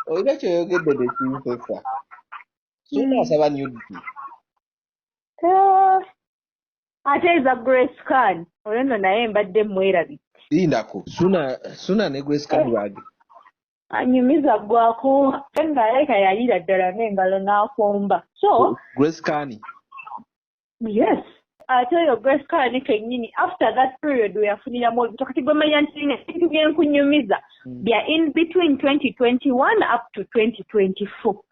Olina kyoyogedde nekinsesa. Suuna asaba nudity. Eh, ate eza Grace Khan, oyo nno naye mbadde mwerabidde. Lindako, Suna ne Grace Khan bage. Anyumiza gwako naleka yalira ddala n'engalo n'akomba, so Grace Khan. Yes, ate oyo Grace Khan kennyini, after that period we yafuniramu olubuto. Kati gwe manya nti bino ebintu byenkunyumiza bya in between 2021 up to 2024,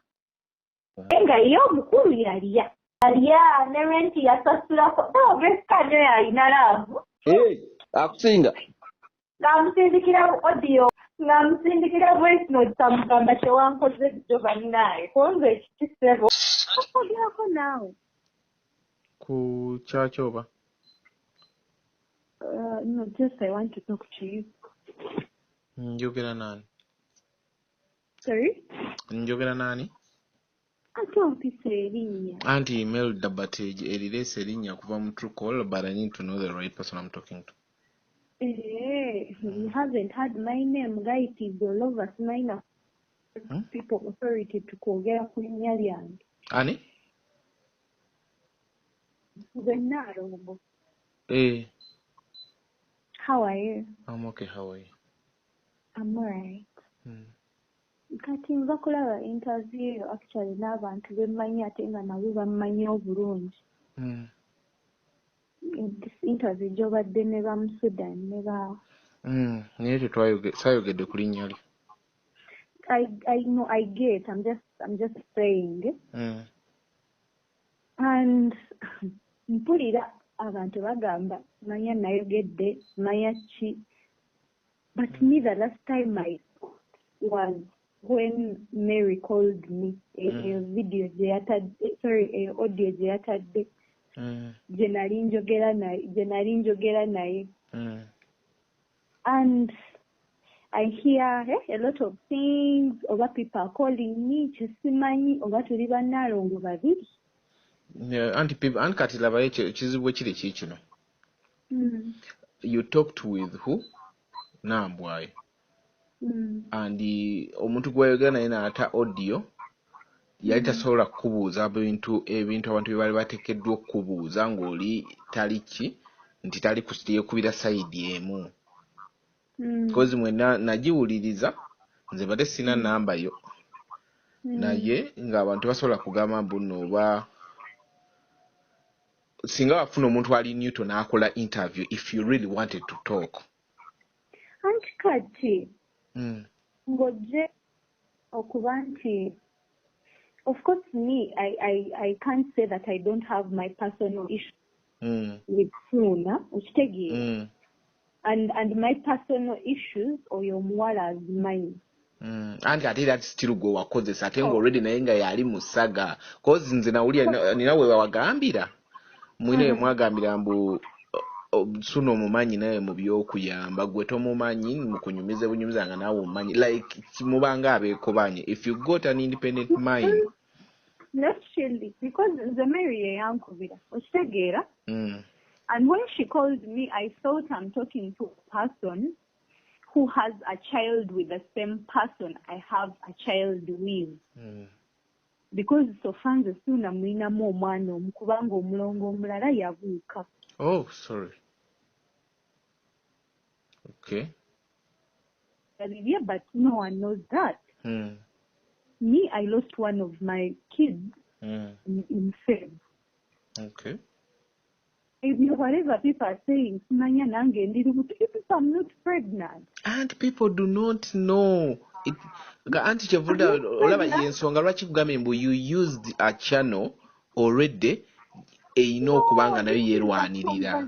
naye nga ye omukulu yalya alya ne renti yasasulako. No, Grace Khan oyo alina love. Hey, akusinga. Ng'amusindikira audio, ng'amusindikira voice note, amugamba, "Kyewankoze jjo bannaaye konze ekikisebo okwogerako naawe." Ku kyaki oba? No, just I want to talk to you. Njogera naani? Sorry? Njogera naani? Ate ompisa erinnya. Anti Imelda, but erireese erinnya kuva mu Truecaller, but I need to know the right person I'm talking to. Eh, you haven't heard my name gayitibwa all over. Simanyi people authority to kwogera ku linnya lyange. Ani? Nze Nnaalongo. Eh. How are you? I'm okay, how are you? I'm alright. Kati nva kulaba interview eyo actually n'abantu bemmanyi ate nga nabo bammanyi obulungi. This interview gy'obadde ne ba Musudan ne ba Naye saayogedde ku linnya lyo. I know, I get. I'm just saying. And mpulira abantu bagamba manya nayogedde manya ki, but me, the last time I was when Mary called me, eyo video gye yatadde, sorry, eyo audio gye yatadde gye nali njogera naye and I hear a lot of things, oba people are calling me kyesimanyi oba tuli bannaalongo babiri. Yeah, anti anti kati labayo ekizibu ekiri kiikino. You talked with who? Nambwayo. And omuntu gw'oyogera naye n'ata audio yali tasobola kukubuuza bintu, ebintu abantu bye baali bateekeddwa okukubuuza ng'oli tali ki nti tali yeekubira side emu. 'Cause mwenna nagiwuliriza, nze mbadde sirina namba yo, naye ng'abantu tebasobola kugamba mbu nno oba singa wafuna omuntu ali neutral n'akola interview if you really wanted to talk. Anti kati ng'ojje okuba nti of course me, I can't say that I don't have my personal issue with Suuna, okitegeera? And my personal issues oyo omuwala azimanyi. Anti ate era still gwe wakozesa ate nga already naye nga yali musaga, 'cause nze nawulira nina we wagambira mwine we mwagambira mbu Suna omumanyi naye mu byokuyamba gwe tomumanyi, mukunyumize bunyumiza nga naawe omumanyi, like mubanga abeekobanye if you got an independent mind. Not really, because nze Mary yeyankubira, okitegeera? And when she called me, I thought I'm talking to a person who has a child with the same person I have a child with, because so far nze Suuna mulinamu omwana omu, kubanga omulongo omulala yabuuka. Oh, sorry, okay. Bibye, but no one knows that. Me, I lost one of my kids in Feb. Ebyo whatever people are saying, simanya nange ndi lubuto, if I'm not pregnant. And people do not know it. Anti kyevudde olaba yensonga lwaki kugambye mbu you used a channel already erina okuba nga nayo yeerwanirira.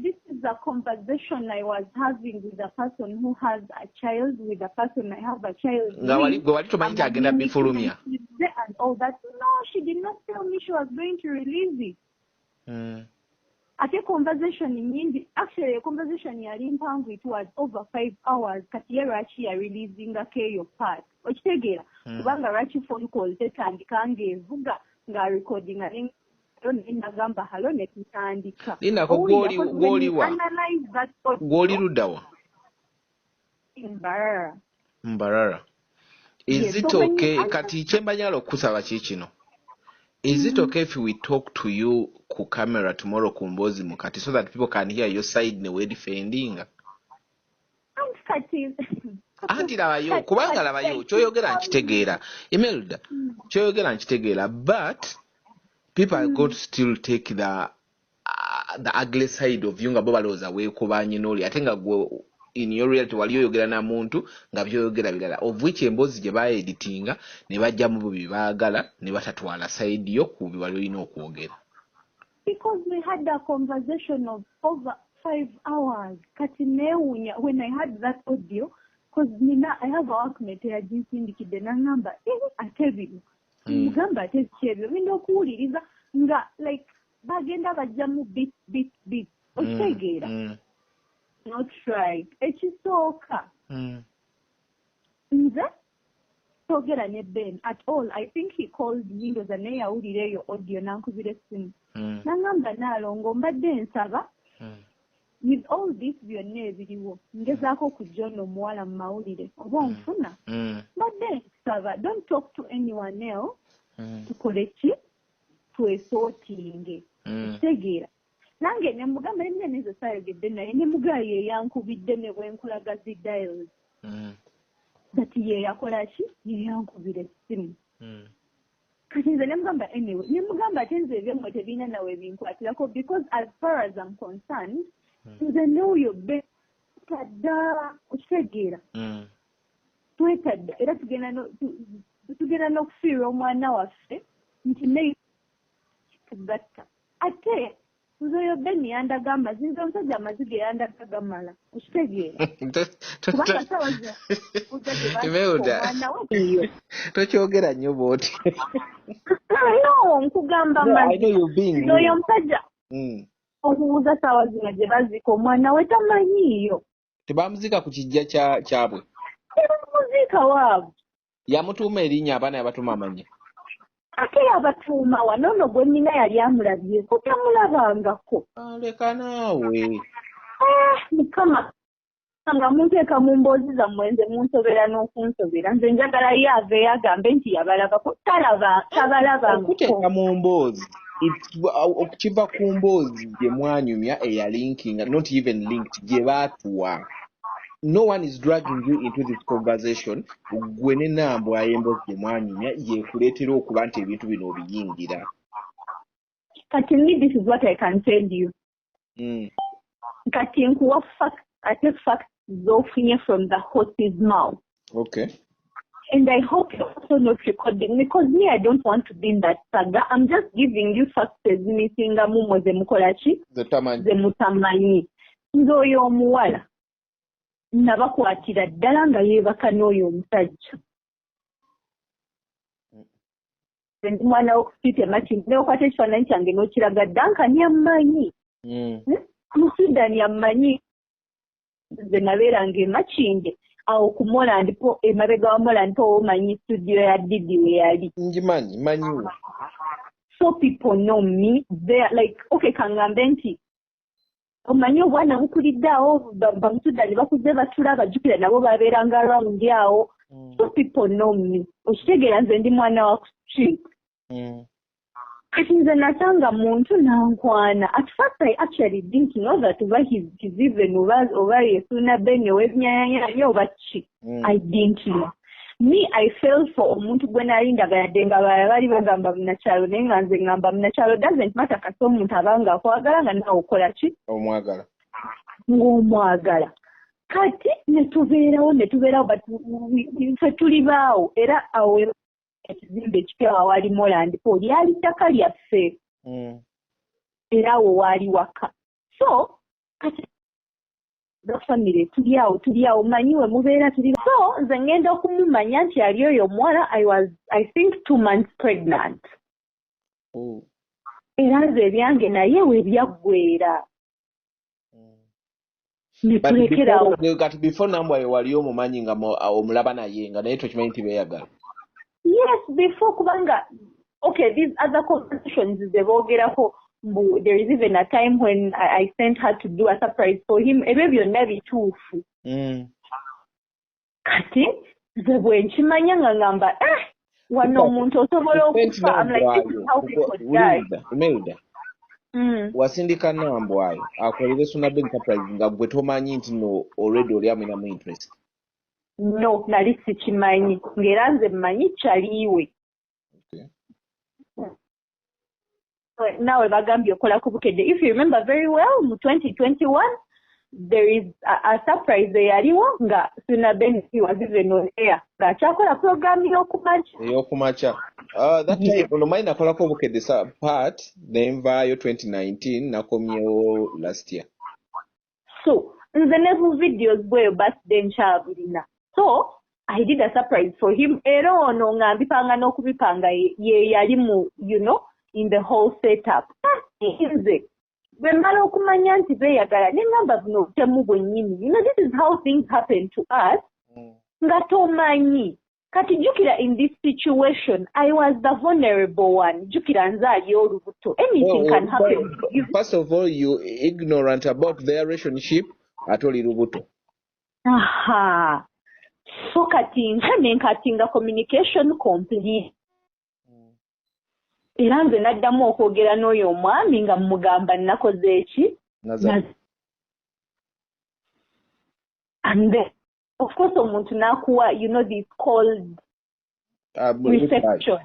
This is a conversation I was having with a person who has a child with a person I have a child. Nga wali gwe wali tomanyi nti agenda bifulumya. And all that. No, she did not tell me she was going to release it. Ate conversation nyingi, actually conversation yali mpanvu, it was over 5 hours. Kati ye lwaki yareleasingako eyo part, okitegeera? Kubanga lwaki phone call tetandika ng'evuga ng'arecordinga nagamba hello ne tutandika? Lindako, gw'oliwa, gw'oli luddawa? Mbarara. Mbarara. Is it okay? Kati kyembanyala okusaba ki kino? Is it okay if we talk to you ku camera tomorrow ku Mboozi Mukati so that people can hear your side ne we defending? Kati Anti labayo, kubanga labayo, kyoyogera nkitegeera. Imelda, kyoyogera nkitegeera, but people are going to still take the ugly side of you nga bo balowooza weekubanye n'oli, ate nga gwe in your reality wali oyogera na muntu nga byoyogera birala, of which emboozi gye baeditinga ne bajjamu bo bye baagala ne batatwala side yo ku bye wali olina okwogera. Because we had a conversation of over 5 hours. Kati neewuunya when I had that audio, because nina, I have a workmate yaginsindikidde n'aŋŋamba, "Eh, ate bino." Mugamba, "Ate ki ebyo?" Ngenda okuwuliriza nga like bagenda bajjamu bit bit bit, okitegeera? Not right. Ekisooka, nze toogera ne Ben at all. I think he called me, ndoza naye yawulira eyo audio n'ankubira essimu n'aŋŋamba, "Naalongo, mbadde nsaba, with all this byonna ebiriwo, ngezaako okujja ono omuwala mu mawulire, oba onfuna, mbadde nsaba don't talk to anyone else, tukole ki, twesortinge." Okitegeera? Nange ne mugamba, nemugamba nezo saayogedde naye, ne mugamba ye yankubidde ne bwenkulaga zi dials, but ye yakola ki, ye yankubira essimu. Kati nze ne mugamba, anyway, ne mugamba ate nze ebyammwe tebirina nawe binkwatirako, because as far as I'm concerned, nze n'oyo betadda, okitegeera? Twetadda era tugenda n'okufiirwa omwana waffe nti ne tugatta. Ate nze oyo Beni yandaga amazi, nze omusajja amazi ge yandaga gamala, okitegeera? Kubanga sawa Imelda, omwana we eyo. Tokyogera nnyo bw'oti. No, nkugamba. No, I know you're being Oyo omusajja okubuuza saawa zino gye baziika omwana we tamanyiiyo. Tebamuziika ku kijja kyabwe? Tebamuziika waabwe. Yamutuuma erinnya, abaana yabatuuma amannya? Ate yabatuuma wano nno gwe nnina yali amulabyeko, tamulabangako. Leka naawe. Eh, Mukama, nga munteeka mu mboozi zammwe, nze munsobera n'okunsobera. Nze njagala ye aveeyo agambe nti yabalabako. Talaba, tabalabangako. Okuteeka mu mboozi, kiva ku mboozi gye mwanyumya eyalinkinga, not even linked, gye baatuwa. No one is dragging you into this conversation. Gwe ne Nambwayo, emboozi gye mwanyumya yekuleetera okuba nti ebintu bino obiyingira. Kati me, this is what I can tell you. Kati nkuwa fact, ate fact z'ofunye from the horse's mouth. And I hope you're also not recording, because me, I don't want to be in that saga. I'm just giving you facts ezimisingamu mmwe ze mukola ki? Ze tamanyi. Ze mutamanyi. Nze oyo omuwala nabakwatira ddala nga yeebaka n'oyo omusajja. Nze ndi mwana w'oku street e Makindye, neokwata ekifaananyi kyange n'okiraga Duncan yammanyi. Mu Sudan yammanyi. Nze nabeeranga e Makindye awo ku Moland po, emabega wa Moland po, omanyi studio ya Didi we yali. Ngimanyi, manyiwo. So people know me there. Like, okay, kangambe nti omanyi obwana bukulidde awo, bamusudani bakuze batulaba, jjukira nabo babeeranga around awo. So people know me, okitegeera? Nze ndi mwana wa ku street. Kati nze nasanga muntu nankwana. At first I actually didn't know that oba he's even oba yesuuna Beni ow'ebinyanyanyo oba ki. I didn't know. Me, I fell for omuntu gwe nali ndaba, yadde nga balala bali bagamba munakyalo, naye nga nze ngamba munakyalo doesn't matter, kasi omuntu abanga akwagala nga naawe okola ki? Omwagala. Ng'omwagala. Kati ne tubeerawo, ne tubeerawo, but ffe tuli baawo era awo ekizimbe ekipya wawali Moland po lyali ttaka lyaffe. Era awo waali waka. So kati the family tuli awo, tuli awo, manyi we mubeera tuli. So nze ngenda okumumanya nti ali oyo omuwala, I was, I think, 2 months pregnant. Era nze ebyange naye we byaggweera ne But tulekerawo. Kati before Nambwayo wali omumanyi nga omulaba naye nga naye tokimanyi nti beeyagala? Yes, before, kubanga okay, these other conversations ze boogerako mbu there is even a time when I sent her to do a surprise for him, ebyo byonna bituufu. Kati Nze bwe nkimanya nga ngamba, eh, wano omuntu osobola okufa. I'm like, this is how people die. Imelda, wasindika Nambwayo akolere Suna Ben surprise nga gwe tomanyi nti no already oli amwinamu interest? No, nali sikimanyi, ng'era nze mmanyi kyaliiwe. Naawe bagambye okola ku Bukedde. If you remember very well, mu 2021 there is a surprise eyaliwo nga Suna Ben was even on air ng'akyakola program y'okumakya. Ey'okumakya. That time ono manyi nakolako Bukedde part, nenvaayo 2019, nakomyewo last year. So nze ne bu videos bweyo birthday nkyabulina. So I did a surprise for him, era ono nga mbipanga n'okubipanga ye yali mu in the whole setup. Nze bwe mmala okumanya nti beeyagala, ne ngamba buno obutemu bwennyini. This is how things happen to us nga tomanyi. Kati jjukira, in this situation I was the vulnerable one. Jjukira nze ali olubuto, anything can happen to you. First of all, you ignorant about their relationship, ate oli lubuto. Aha, so kati nze nenkatinga communication complete, era nze naddamu okwogera n'oyo omwami nga mugamba nakoze eki. And then of course omuntu n'akuwa this cold reception,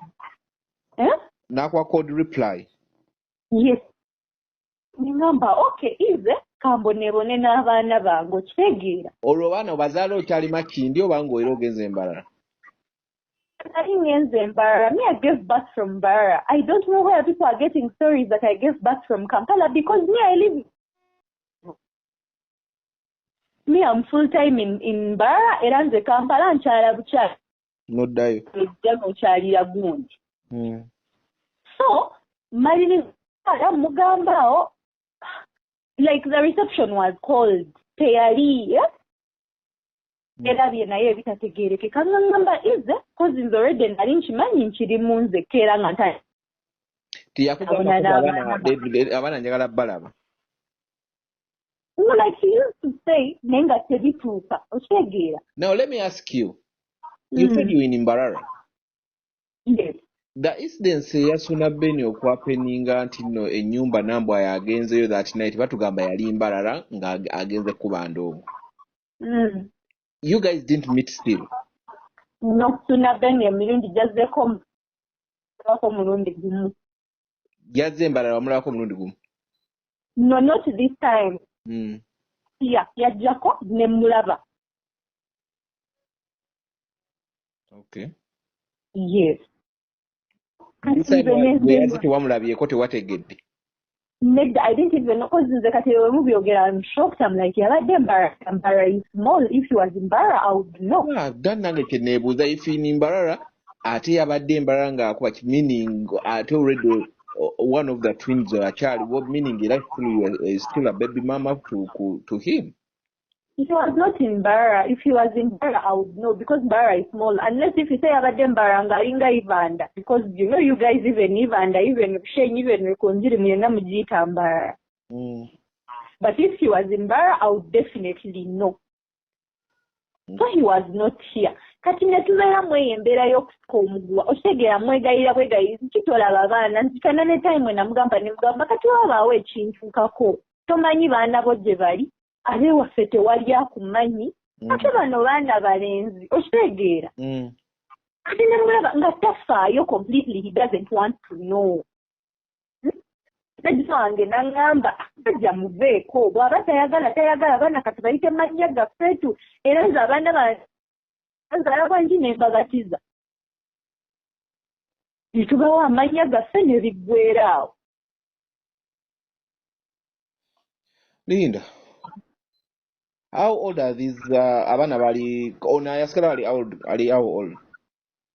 eh? N'akuwa cold reply. Yes, ningamba okay, ize kambonebone n'abaana bange, okitegeera? Olwo abaana obazaala okyali Makindi oba ng'era ogenze Mbarara? Nali ngenze Mbarara. Me, I gave birth from Mbarara. I don't know where people are getting stories that I gave birth from Kampala, because me, I live, me, I'm full time in Mbarara, era nze Kampala nkyala bukyala. Noddayo. Ojja n'okyalira gundi. So maliriza mugamba awo, like the reception was cold, teyali, yeah? Era bye naye ebitategeerekeka, nga ngamba ize 'cause nze already nali nkimanyi nkiri mu nzekka, era nga nta Teyakugamba abaana njagala balaba? No, like he used to say, naye nga tebituuka, okitegeera? Now let me ask you, you said you in Mbarara. Yes. The incidence eya Suna Ben okwappeninga nti nno ennyumba Nambwayo agenzeyo that night, batugamba yali Mbarara nga agenze kuba ndongo. You guys didn't meet still? No, Suna Ben emirundi gyazzeeko omulundi gumu. Yazze Mbarara wamulabako omulundi gumu? No, not this time. Yeah, yajjako ne mulaba. Okay. Yes. Bwe tewamulabyeko, tewategedde? Nedda, I didn't even know, 'cause nze kati we mubyogera, I'm shocked. I'm like, yabadde Mbarara. Mbarara is small. If he was in Mbarara, I would know. Ah, dan nange kye neebuuza, if in Mbarara, ate yabadde Mbarara ng'akuba, meaning ate already one of the twins akyaliwo, meaning era is still a baby mama to him. He was not in Mbarara. If he was in Mbarara, I would know, because Mbarara is small. Unless if you say abadde Mbarara ng'alinga Ibanda, because you know you guys even Ibanda, even Sheng, even Rukungiri, mwenna mugiyita Mbarara. But if he was in Mbarara, I would definitely know. So he was not here. Kati ne tubeera mu eyo embeera y'okusika omuguwa, okitegeera? Mwegayirira bwegayirizi, kitolaba abaana. Nzikana ne time we namugamba, ne mugamba kati wabaawo ekintuukako, tomanyi baana bo gye bali, ab'ewaffe tewali akumanyi, ate bano baana balenzi, okitegeera? Kati ne mulaba nga tafaayo completely, he doesn't want to know. Najja wange n'aŋŋamba ajja muveeko, bw'aba tayagala tayagala, abaana kati bayite mannya gaffe tu, era nze abaana banzaala bwangi ne mbabatiza, ne tubawa amannya gaffe ne biggweera awo. Linda, how old are these abaana bali ono yasigala ali old, ali how old?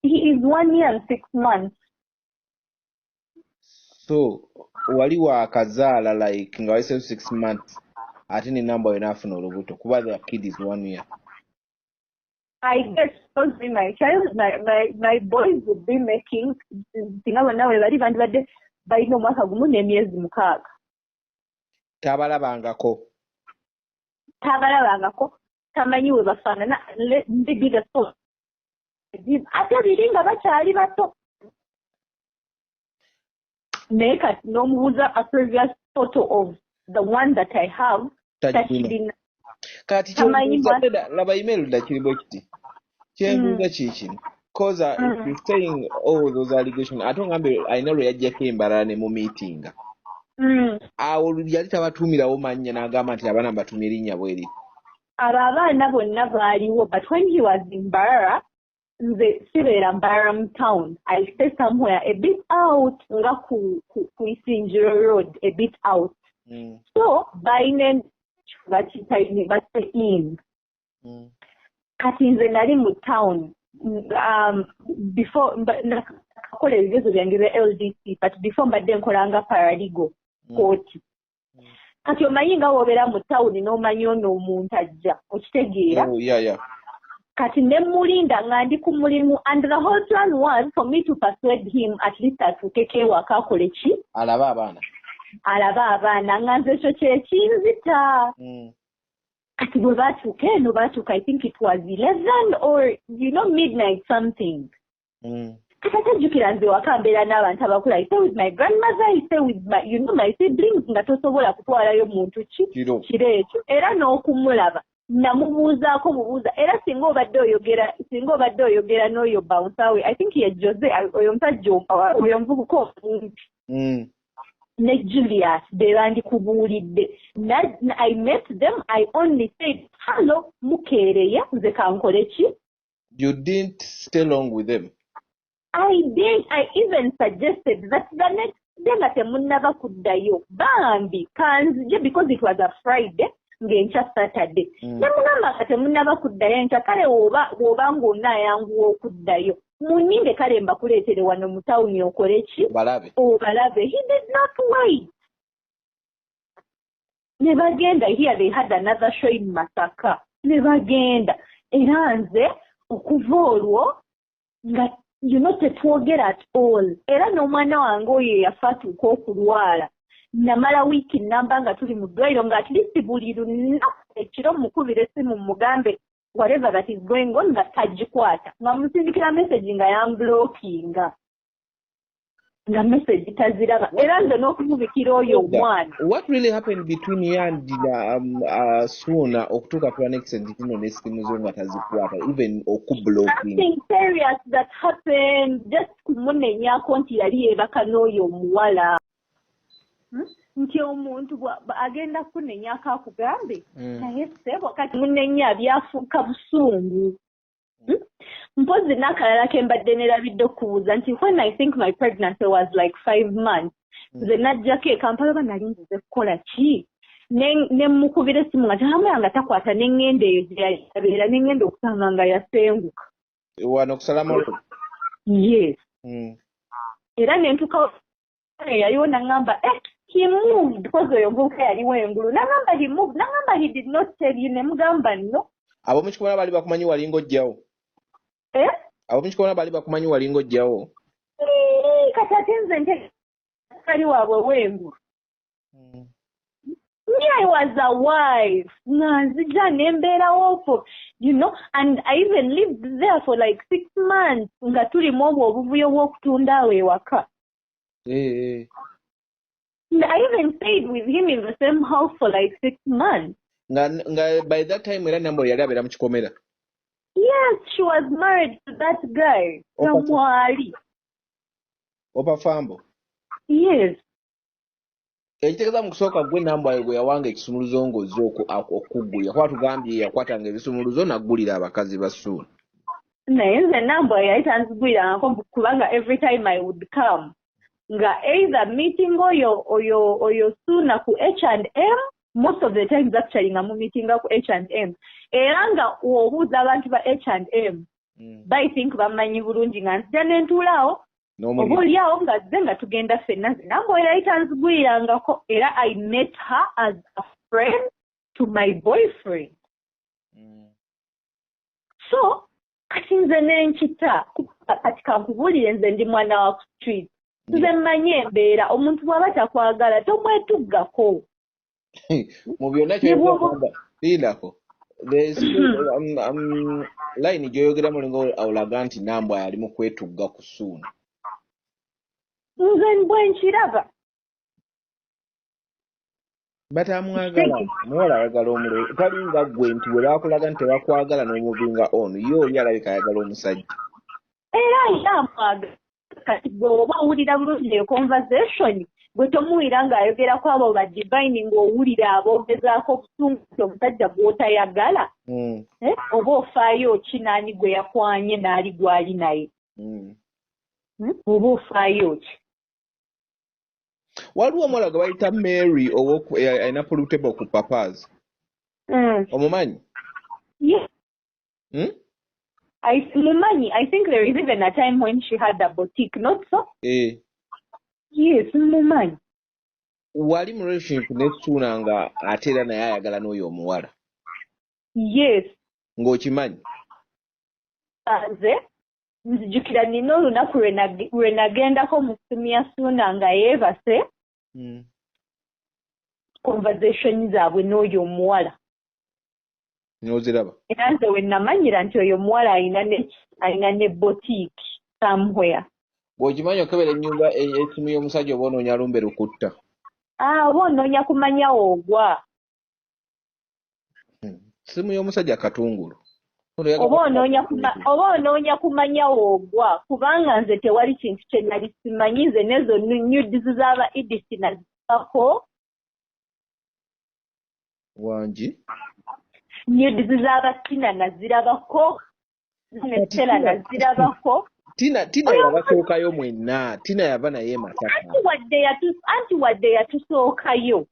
He is 1 year and 6 months. So wali wakazaala like nga wayiseewo 6 months, ate ne Nambwayo n'afuna olubuto, kuba the kid is 1 year. I guess because me, my child, my boys would be making, singa bonna we bali bandibadde balina omwaka gumu n'emyezi 6. Tabalabangako? Tabalabangako, tamanyi we bafaanana. Maybe the so Ate biri nga bakyali bato, naye kati n'omubuuza a previous photo of the one that I have, takirina. Kati laba, Imelda, kiri bwe kiti, kyenbuuza kiikino, 'cause if you're saying all those allegations, ate ongambe alina lwe yajjako embalala ne mu meetinga, awo yali tabatuumirawo mannya n'agamba nti abaana mbatuumye erinnya bweri? Abo abaana bonna baaliwo, but when he was in Mbarara, nze sibeera Mbarara mu town. I stay somewhere a bit out, nga ku Isinjiro Road, a bit out. So balina bakiyita University Inn. Kati nze nali mu town before nakakola ebigezo byange bya LDC, but before mbadde nkolanga paralegal kooti. Kati omanyi nga wobeera mu tawuni n'omanyi ono omuntu ajja, okitegeera? Oh. Kati ne mulinda nga ndi ku mulimu, and the whole plan was for me to persuade him at least atuukeko ewaka akole ki? Alabe abaana. Alabe abaana, nga nze ekyo kyekinzita. Kati bwe baatuuka eno, baatuuka, I think it was 11 or midnight something. Kati ate jjukira nze waka mbeera n'abantu abakulu. I stay with my grandmother, I stay with my, you know, my siblings, nga tosobola kutwalayo muntu ki kiro kiro ekyo. Era n'okumulaba namubuuzaako bubuuza. Era singa obadde oyogera n'oyo bouncer we, I think ye Jose, oyo omusajja, oyo omuvubuka omumpi, ne Julius, be bandikubuulidde. I met them, I only said, "Hello, mukeereya, nze kankole ki?" You didn't stay long with them? I did. I even suggested that the next day nga temunnaba kuddayo, bambi kanzije, because it was a Friday ng'enkya Saturday. Ne mugamba nga temunnaba kuddayo enkya, kale woba ng'onaayanguwa okuddayo, muninde kale mbakuleetere wano mu tawuni okole ki? Balabe. Obalabe. He did not wait. Ne bagenda. Here they had another show in Masaka, ne bagenda. Era nze okuva olwo nga tetwogera at all. Era n'omwana wange oyo eyafa atuuka okulwala, namala wiiki nnamba nga tuli mu ddwaliro, nga at least buli lunaku ekiro mukubira essimu mugambe whatever that is going on, nga tagikwata, nga musindikira message nga yamblockinga, nga message taziraba. Era nze n'okumubikira oyo omwana. What really happened between you and Suuna okutuuka to an extent kino n'essimu zo nga tazikwata, even okublocking? Nothing serious that happened, just kumunenyaako nti yali yeebaka n'oyo omuwala. Nti omuntu agenda kunenyako akugambe, naye ssebo kati munenya byafuuka busungu. Mpozi n'akalala ke mbadde nerabidde okubuuza nti when I think my pregnancy was like 5 months, nze najjako e Kampala, oba nali nzize kukola ki, ne mukubira essimu nga tahamula, nga takwata, ne ŋŋenda eyo gye yali abeera, ne ŋŋenda okusanga nga yasenguka. Wano kusalama? Yes. Era ne ntuuka yaliwo naŋŋamba, "Eh, he moved," because oyo omuvubuka yaliwo engulu. Naŋŋamba he moved, naŋŋamba he did not tell you. Ne mugamba no. Ab'omu kikomera baali bakumanyi walinga ojjawo? Eh? Ab'omu kikomera baali bakumanyi walinga ojjawo? Ee, kati ate nze nte kali waabwe w'engulu. Me, I was a wife, nga nzija ne mbeerawo for and I even lived there for like 6 months nga tulimu obwo obuvuyo bw'okutunda awo ewaka. Eh, eh. And I even stayed with him in the same house for like 6 months. Nga by that time era Nambwayo yali abeera mu kikomera? Yes, she was married to that guy. Nga mwali. Opa Fambo? Yes. Ekitegeeza mu kusooka gwe Nambwayo gwe yawanga ekisumuluzo ng'ozze okuggulira, kuba tugambye yakwatanga ebisumuluzo n'aggulira abakazi ba Suuna. Naye nze Nambwayo yali tanzigwirangako, kubanga every time I would come nga either meeting oyo Suuna ku H&M, most of the times actually nga mu meetinga ku H&M. Era nga w'obuuza abantu ba H&M, I think bamanyi bulungi nga nzija ne ntuulaawo oba oli awo nga zze nga tugenda ffenna. Nze Nambwayo yali tanzigwirangako. Era I met her as a friend to my boyfriend. So kati nze nenkita. Kati kankubuulire, nze ndi mwana wa ku street, nze mmanyi embeera. Omuntu bw'aba takwagala tomwetuggako. Mu byonna, lindako. Line gy'oyogeramu olinga olaga nti Nambwa yali mu kwetugga ku Ssuuna. Nze bwe nkiraba. Batamwagala, omuwala ayagala omulala, talinga ggwe nti bwe baakulaga nti tebakwagala n'omuvinga on, ye oli alabika ayagala omusajja. Era ye amwagala. Kati gwe oba owulira bulungi eyo conversation, gwe tomuwulira ng'ayogerako abo ba Divine, ng'owulira aboogezaako obusungu nti omusajja gw'otayagala. Oba ofaayo ki n'ani gwe yakwanye n'ali gw'ali naye? Oba ofaayo ki? Waliwo omuwala gwe bayita Mary alina pool table ku Papa's. Omumanyi? Yeah. Mumanyi. I think there is even a time when she had a boutique, not so? Eh. Yes, mumanyi. Wali mu relationship ne Ssuuna nga ate era naye ayagala n'oyo omuwala. Yes. Ng'okimanyi? Nze nzijukira nina olunaku lwe nagendako mu ssimu ya Ssuuna nga yeebase. Conversation zaabwe n'oyo omuwala. N'oziraba? Era nze we namanyira nti oyo omuwala alina ne boutique somewhere. Bw'okimanyi okebera ennyumba essimu y'omusajja oba onoonya lumbe lukutta. Oba onoonya kumanya woogwa. Ssimu y'omusajja katungulu. Oba onoonya kumanya woogwa, kubanga nze tewali kintu kye nali simanyi, nze n'ezo nudes z'aba Edith nazibako. Wangi? Nudes z'aba Tina nazirabako, ne Stella nazirabako. Tina yabasookayo mwenna, Tina yava naye Masaka. Anti wadde yatusookayo.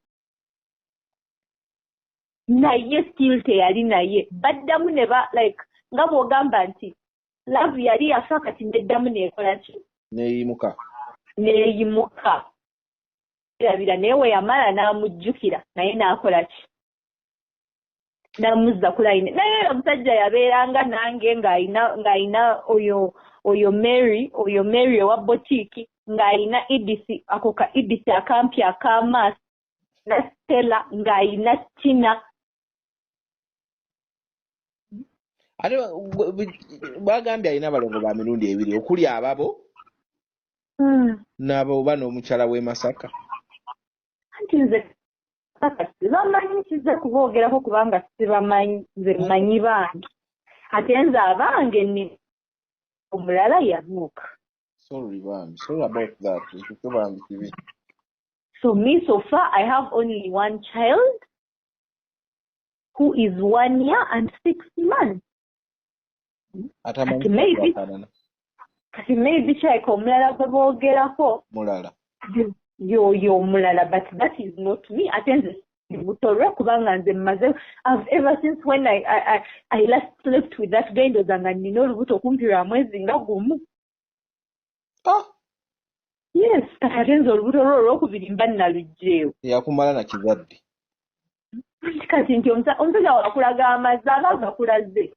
Naye still teyali naye. Baddamu ne ba like nga bw'ogamba nti love yali yafa kati neddamu neekola ki? Neeyimuka. Neeyimuka. Erabira naye we yamala n'amujjukira naye n'akola ki? N'amuzza ku line. Naye omusajja yabeeranga nange ng'alina oyo Mary, oyo Mary owa boutique, ng'alina Edith, ako ka Edith akampi ak'amaaso, na Stella, ng'alina Tina. Ate bagambye alina abalongo ba mirundi ebiri, okuli ababo n'abo oba n'omukyala w'e Masaka. Anti nze sibamanyi, kijja kuboogerako kubanga sibamanyi, nze mmanyi bange. Ate nze abange ni omulala yabuuka. Sorry bambi, sorry about that. Ekyo bambi kibi. So me, so far, I have only one child who is 1 year and 6 months. Kati maybe kyaleka omulala gwe boogerako. Mulala. Yoyo omulala, but that is not me. Ate nze butolwe kubanga nze mmaze, ever since when I last slept with that guy, ndowooza nga nnina olubuto okumpi lwa mwezi nga gumu. Yes, kati ate nze olubuto lwo olwokubiri mba nnaluggyeewo. Yakumala na kizadde. Kati nti omusajja wakulaga amazzi aba gakulaze.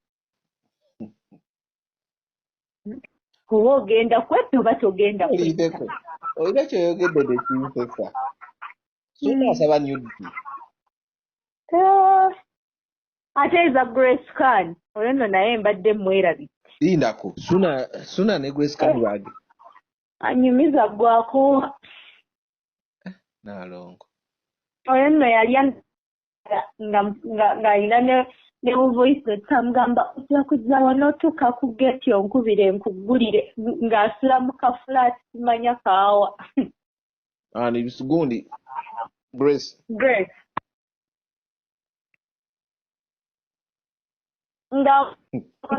Oba ogenda kwetta oba togenda kwetta. Olina ky'oyogedde tekinsesa. Ssuuna asaba nude. Ate eza Grace Khan, oyo nno naye mbadde mwerabidde. Lindako, Ssuuna ne Grace Khan baage. Anyumiza gwako. Naalongo. Oyo nno yali ng'alina ne voice note amugamba ojja kujja wano otuuka ku gate onkubire nkuggulire, ng'asula mu ka flat simanya kaawa. Ani gundi Grace. Grace. Nga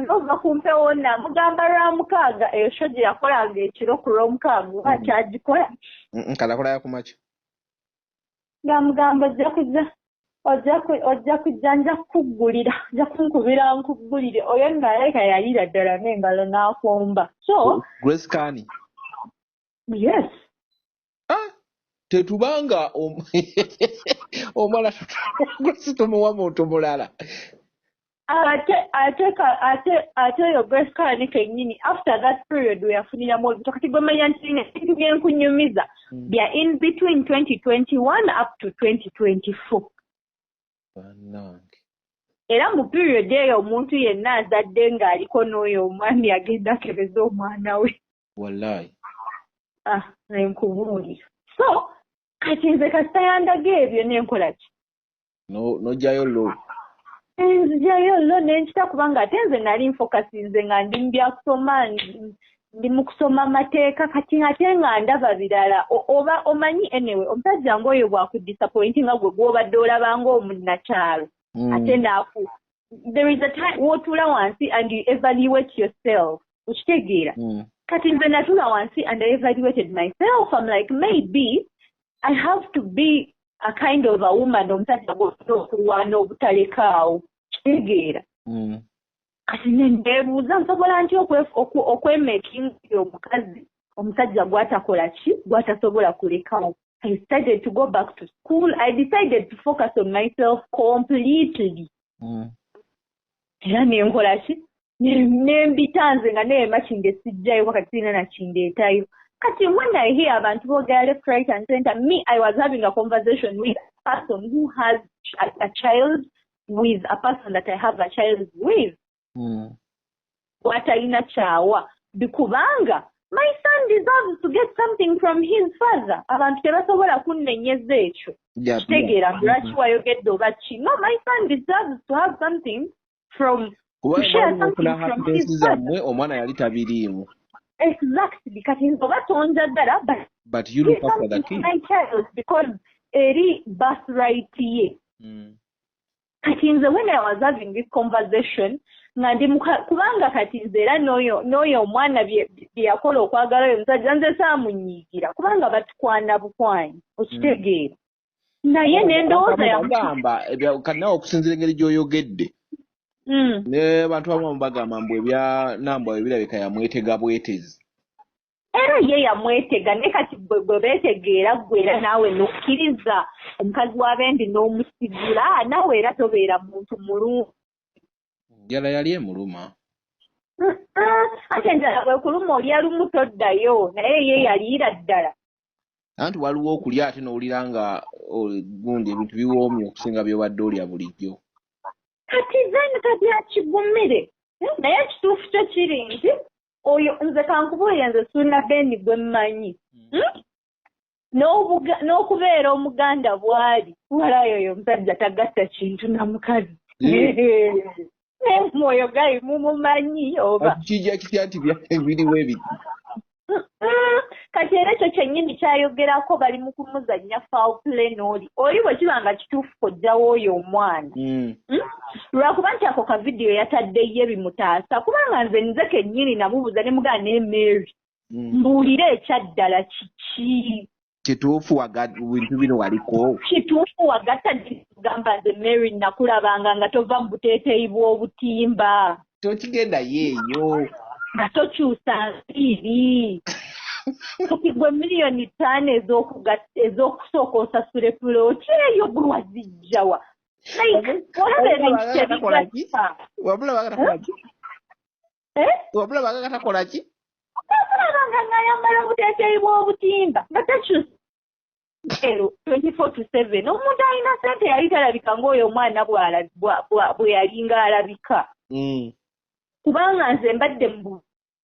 ova ku mpewo namugamba lwa mukaaga, eyo show gye yakolanga ekiro ku Lwomukaaga oba akyagikola. Kalakola ya kumakya. Ng'amugamba ojja kujja nja kukuggulira, nja kunkubira nkuggulire. Oyo nno alabika yaliira ddala n'engalo n'akomba. So Grace Khan. Yes. Tetubanga omala Grace tumuwa muntu mulala. Ate oyo Grace Khan kennyini after that period we yafuniramu olubuto. Kati gwe manya nti ebintu bye nkunyumiza bya in between 2021 up to 2024. Bannange. Era mu period eyo omuntu yenna azadde ng'aliko n'oyo omwami agenda akebeza omwana we. Wallahi. Ah, nkubuulira. So kati nze kasita yandaga ebyo nenkola ki? N'ojjayo lo. Nzijayo lo nenkita, kubanga ate nze nali nfocusinze nga ndi mu byakusoma, ndi mu kusoma mateeka. Kati ate nga ndaba birala. Oba omanyi, anyway, omusajja ng'oyo bw'akudisappointinga, gwe gw'obadde olaba ng'omunnakyalo, ate naaku there is a time w'otuula wansi and you evaluate yourself, okitegeera? Kati nze natuula wansi and I evaluated myself. I'm like, maybe I have to be a kind of a woman omusajja gw'olina okulwana obutalekaawo, kitegeera? Kati neebuuza, nsobola ntya okwemakinga omukazi omusajja gw'atakola ki, gw'atasobola kulekawo? I started to go back to school. I decided to focus on myself completely. Era nenkola ki, nembita nze nga neema kinge sijjayo, wakati sirina nakindeetayo. Kati when I hear abantu boogera left, right and center, me, I was having a conversation with a person who has a child with a person that I have a child with, watalina kyawa, kubanga my son deserves to get something from his father. Abantu tebasobola kunnenyeza ekyo, kitegeera? Lwaki wayogedde oba ki? No, my son deserves to have something from Kuba happiness zammwe, omwana yali tabiriimu. Exactly. Kati nze oba tonjagala, but you look after the kid. My child, because eri birthright ye. Kati nze when I was having this conversation nga ndi, kubanga kati nze era n'oyo omwana bye yakola okwagala oyo omusajja, nze saamunyiigira kubanga batukwana bukwanyi, okitegeera? Naye nendowooza Yagamba kati nawe okusinziira engeri gy'oyogedde, ne bantu abamu bagamba mbu ebya Nambwa ebirabika yamwetega bwetezi. Era ye yamwetega, naye kati bwe beetegeera, ggwe era naawe n'okkiriza omukazi w'abendi n'omusigula, naawe era tobeera muntu mulungi. Njala yali emuluma. Ate enjala bwekuluma olya lumu toddayo, naye ye yaliira ddala. Anti waliwo okulya ate n'owulira nga gundi ebintu biwoomye okusinga by'obadde olya bulijjo. Kati then kati akigumire, naye ekituufu kyo kiri nti oyo nze kankubuulire, nze Suuna Ben gwe mmanyi, N'okubeera omuganda bw'ali, walayo oyo omusajja tagatta kintu na mukazi. Mwoyo gayi mumumanyi oba? Kijja kitya nti biriwo ebiti? Kati era ekyo kyennyini kyayogerako, bali mu kumuzannya foul play n'oli oli bwe kiba nga kituufu kojjawo oyo omwana. Lwakuba nti ako ka vidiyo yatadde ye bimutaasa, kubanga nze kennyini namubuuza ne mugamba, ne Mary, mbuulire ekyaddala kiki? Kituufu bintu bino waliko? Kituufu wagatta? Gamba nze Mary nakulabanga nga tova mu buteeteeyi bw'obutimba. Tokigenda yeeyo. Nga tokyusa nviiri. Kati gwe 5 miliyoni ez'okusooka osasule puloti eyo gwe wazijjawa? Like, olaba ebintu tebigatta. Wabula takola ki? Eh? Wabula bagaga takola ki? Nakulabanga ng'ayambala obuteeteeyi bw'obutimba nga takyusa ero 24 to 7. Omuntu alina ssente yali talabika ng'oyo omwana bwe yalinga alabika. Kubanga nze mbadde mu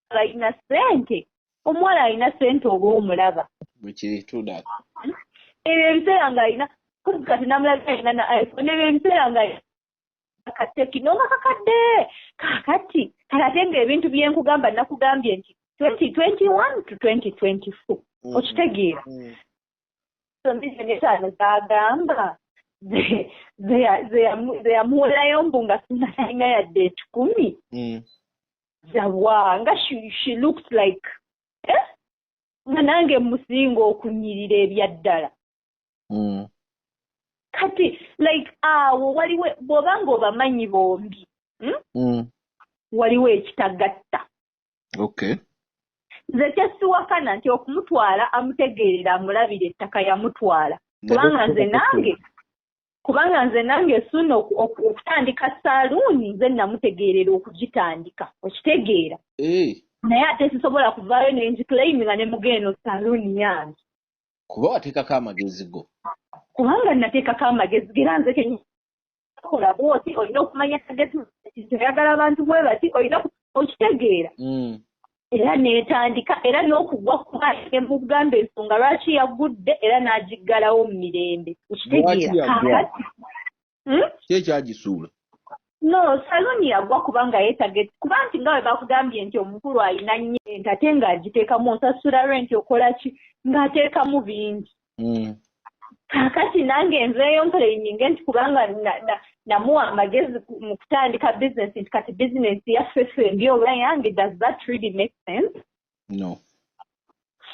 alina ssente, omuwala alina ssente oba omulaba. Bwekiri, true that. Ebyo ebiseera ng'alina, kati namulaga alina na iPhone, ebyo ebiseera nga kaTecno nga kakadde. Kaakati kale ate ng'ebintu bye nkugamba, nakugambye nti 2021 to 2024, okitegeera? So 5 miliyoni zagamba ze yamuwolayo mbu nga sinalina yadde 100 zawa, nga she looked like, eh? Nga nange musinga okunyirira ebyaddala. Kati like awo waliwo bw'oba ng'obamanyi bombi, Waliwo ekitagatta. Nze kyesiwakana nti okumutwala amutegeerera, amulabira ettaka yamutwala, kubanga nze nange Suuna okutandika saaluuni nze namutegeerera okugitandika, okitegeera? Naye ate sisobola kuvaayo nengiclaiminga ne mugendo saaluuni yange. Kuba wateekako amagezi go. Kubanga nateekako amagezi, era nze kennyini okukola bw'oti, olina okumanya target nti oyagala abantu bwe bati, olina okitegeera. Era n'etandika era n'okugwa kuba mugamba ensonga lwaki yagudde era n'agiggalawo mu mirembe. Okitegeera? Kaakati ki ekyagisuula? No, saluuni yagwa kubanga yeetage, kuba nti nga bwe bakugambye nti omukulu alina nnyo ente ate ng'agiteekamu, osasula rent, okola ki, ng'ateekamu bingi. Kaakati nange nveeyo nclaiminge nti kubanga namuwa amagezi mu kutandika bizinesi, nti kati bizinesi yaffe ffembi oba yange. Does that really make sense? No.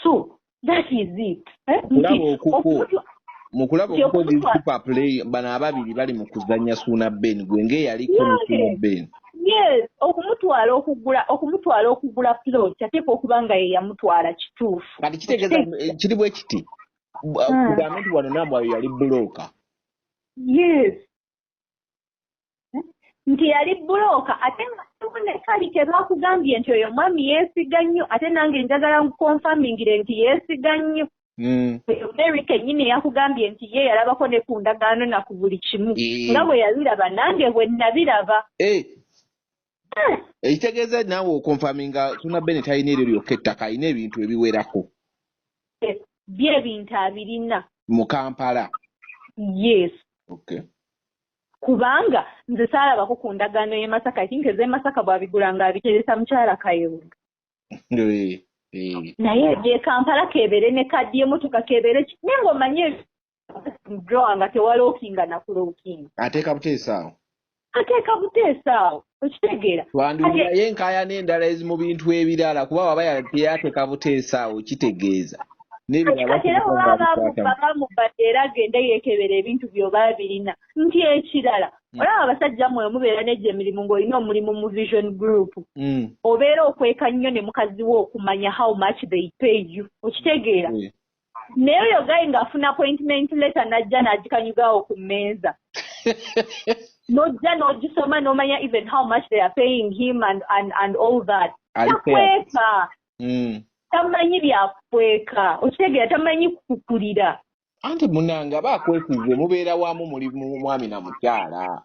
So that is it. Eh? Okulaba okukwo, mu kulaba okukwo, these people are play, bano ababiri bali mu kuzannya Suuna Ben, gwe ng'eyaliko ne Suuna Ben. Yes, okumutwala okugula plot, ateekwa okuba nga ye yamutwala kituufu. Kati kitegeeza kiri bwe kiti, kugambe nti wano Nambwayo yali broker. Yes, nti yali broker, ate nga ne kali ke bakugambye nti oyo mwami yeesiga nnyo, ate nange njagala nkuconfirmingire nti yeesiga nnyo. Oyo Mary kennyini yakugambye nti ye yalabako ne ku ndagaano na ku buli kimu. Nga bwe yabiraba, nange bwe nabiraba. Ekitegeeza naawe oconfirminga Suuna Ben talina eryo lyokka ettaka, alina ebintu ebiwerako. Bye ebintu abirina. Mu Kampala. Yes. Okay. Kubanga nze saalabako ku ndagaano y'e Masaka. I think ez'e Masaka bw'abigula nga abiteresa mukyala Kayondo. Naye eby'e Kampala kebeere ne kaddi y'emmotoka, kebeere ki, naye ng'omanyi drawer nga tewalockinga na kulockinga. Ateeka buteesa awo. Ateeka buteesa awo, okitegeera? Twandiwulirayo enkaaya n'endala ezimu bintu ebirala, kuba waba teyateeka buteesa awo, kitegeeza n'ebirala. Kati era baba bamubadde era agende yeekebera ebintu by'oba birina. Nti ekirala, olaba abasajja mmwe mubeera n'egyo emirimu, ng'olina omulimu mu Vision Group, obeera okweka nnyo ne mukazi wo okumanya how much they pay you, okitegeera? Naye oyo guy ng'afuna appointment letter n'ajja n'agikanyugawo ku mmeeza, n'ojja n'ogisoma n'omanya even how much they are paying him and all that. Ali fair. Takweka. Tamanyi byakweka, okitegeera? Tamanyi kukukulira. Anti munange aba akwesize, mubeera wamu, muli mwami na mukyala.